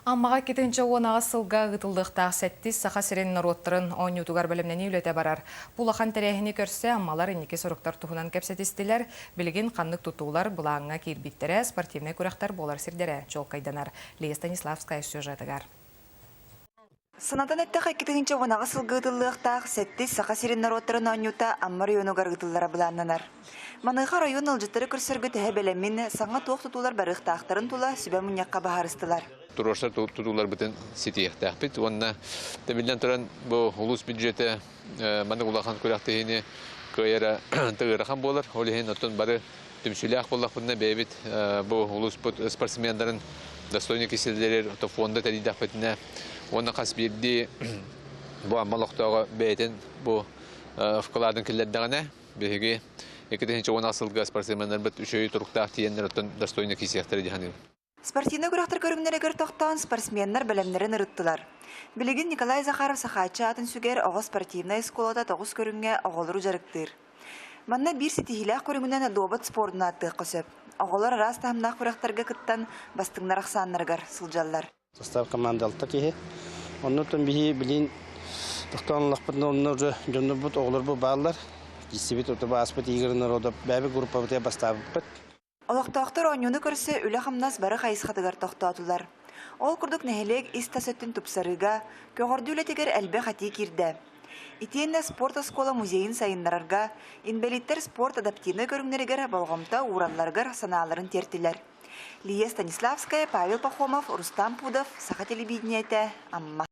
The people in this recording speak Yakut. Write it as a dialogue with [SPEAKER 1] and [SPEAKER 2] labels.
[SPEAKER 1] Аммаҕа 2018 сылга ыытыллыахтаах сэттис Саха сирин норуоттарын оонньуутугар бэлэмнэнии үлэтэ барар. Бу улахан тэрээһини көрсө Аммалар инники соруктар туһунан кэпсэтистилэр. Билигин ханнык тутуулар былааҥҥа киирбиттэрэ, спортивнай күрэхтэр буолар сирдэрэ чуолкайданар. Лия Станиславская сюжетыгар.
[SPEAKER 2] Санатан эттэххэ, 2018 сылга ыытыллыахтаах сэттис Саха сирин норуоттарын оонньуута Амма оройуонугар ыытыллара былааннанар. Маныаха оройуон ыалдьыттары көрсөргө төһө бэлэмин, саҥа туох тутуулар барыахтаахтарын тула сүбэ мунньахха быһаарыстылар.
[SPEAKER 3] Туруорсар тутууларбытын ситиһиэхтээхпит уонна биллэн туран бу улуус бюджета маннык улахан күрэхтэһиини кыайара ыарахан буолар. Ол иһин оттон бары түмсүүлээх буоллахпытына бэйэбит бу улууспут спортсменнарын достойный киселлэригэр фонда тэрийдэхпитинэ уонна хас биирдии бу Амма олохтооҕо бэйэтин бу вкладын киллэрдэҕинэ биһиги 2010 сылга спортсменнарбыт үчүгэй туруктаах тиийэннэр оттон достойно киирсиэхтэрэ дии саныыбын.
[SPEAKER 2] Спортивнай күрэхтэр көрүҥнэригэр тохтоон спортсменнар бэлэмнэрин ырыттылар. Билигин Николай Захаров Сахааччы аатын сүгэр оҕо спортивнай оскуолата тоҕус көрүҥҥэ оҕолору дьарыктыыр. Манна биир ситиһиилээх көрүҥүнэн дуобат спордун ааттыахха сөп. Оҕолор араас таһымнаах күрэхтэргэ кыттан бастыҥнар ахсааннарыгар сылдьаллар.
[SPEAKER 4] Состав команда алта киһи. Оннуттан биһи билин тохтоон ыллахпытына онно уже дьоннорбут, оҕолорбут бааллар. Киирсибит утуба ааспыт Игорь Народов бэйэбит группабытыгар бастаабыппыт.
[SPEAKER 2] Олохтоохтор оонньууну көрсө үлэ-хамнас бары хайысхатыгар тохтоотулар. Ол курдук нэһилиэк ис-тас өттүн тупсарыыга, көҕөрдүү үлэтигэр элбэх этии киирдэ. Итиэннэ спорт оскуола музейын сайыннарарга, инбэлииттэр спорт адаптивнай көрүҥнэригэр болҕомто ууралларыгар санааларын тиэртилэр. Лия Станиславская, Павел Пахомов, Рустам Пудов, Саха телевидениетэ, Амма.